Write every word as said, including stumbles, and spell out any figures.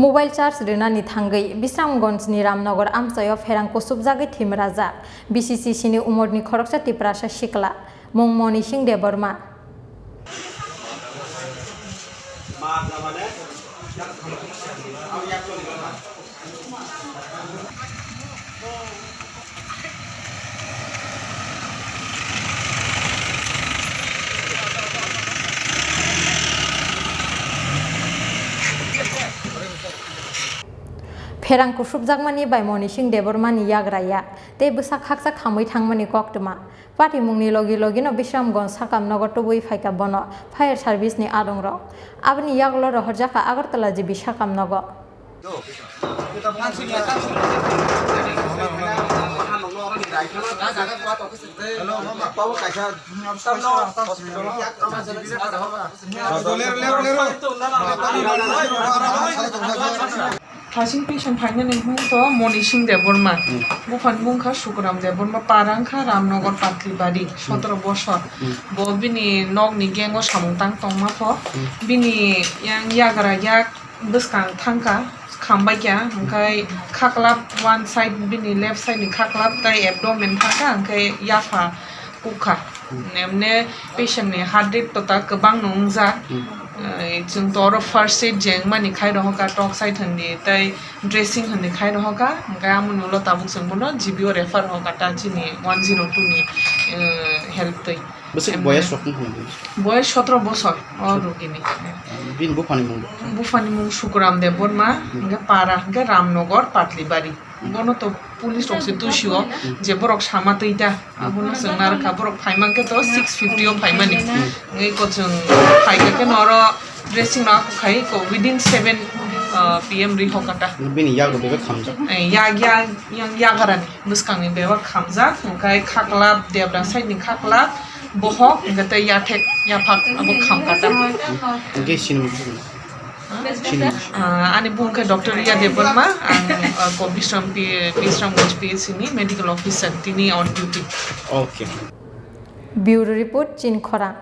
Mobile charge rwnani thangwi Bisramganjni Ramnagar amchaio pherang kusubjagwi thwimrajak B C C C ni umorni khoroksa Tiprasa sikla, mung Moni Singh Debbarma. Pherang kusubjakmani bai Moni Singh Debbarmani yagra ya tei bwsak hakcha khamwi thangmani koktwma. Patimungni logi logino Bisramganj sakam nogo tubui phaikha bono fire service ni adongrok. Aboni yagulo rohorjakha Agartala G B sakam nogo. Hasing patient phainani mung to Moni Singh Debbarma. Hmm. Buphani mung kha Sukuram Debbarma, para wngkha Ramnagar Patlibari, Hmm. sotro bosor. Hmm. Bo bini nokni gengo samung tang tongma pho. Hmm. Bini yang yagra yak bwskang thangkha, khambaikha, hwnkhe khaklap one side bini left side ni khaklap tei abdomen thangkha, hwnkhe yapha kukha. Hmm. Emne patient ni heart rate to ta kwbang no wngjak. Hmm. Eh, chwng to oro first aid je wngmani khai rohorkha, tok side hwnwi tei dressing hwnwi khai rohorkha, hwnkhe amoni ulo tabuk chwng bono G B o refer rohorkha ta chini one zero two ni, eh, help twi. Bwswk Em, boyes rok wng kha na? Boyes sotro bosor o rogini. Bini buphani mung? Buphani mung Sukuram Debbarma, Hmm. hwnkhe para hwnkhe Ramnagar Patlibari. Bono to police rok se tusio, Hmm. je borok sama twi ta, abono chwng narwkha, borok phaimankhe to six fifty o phaimani. Hmm. Wngwi ko chwng phaikha khe noro dressing no ako khai ko within seven, uh, P M ri hokata. Bini yago bebak khamjak? Eh, yag, yag, yang yagarani bwskangni bebak khamjak, hwnkhe khaklap, debra side ni khaklap, bohok, hwnkhe tei yathek, yaphak abo khamkata. Hwnkhe sini Chini. Ah, ani bung khe Doctor Riya Debbarma, ang, ah, ko Bishram P-, Bishramganj P H C ni medical officer, tini on duty. Okay. Bureau report, Chin Khorang.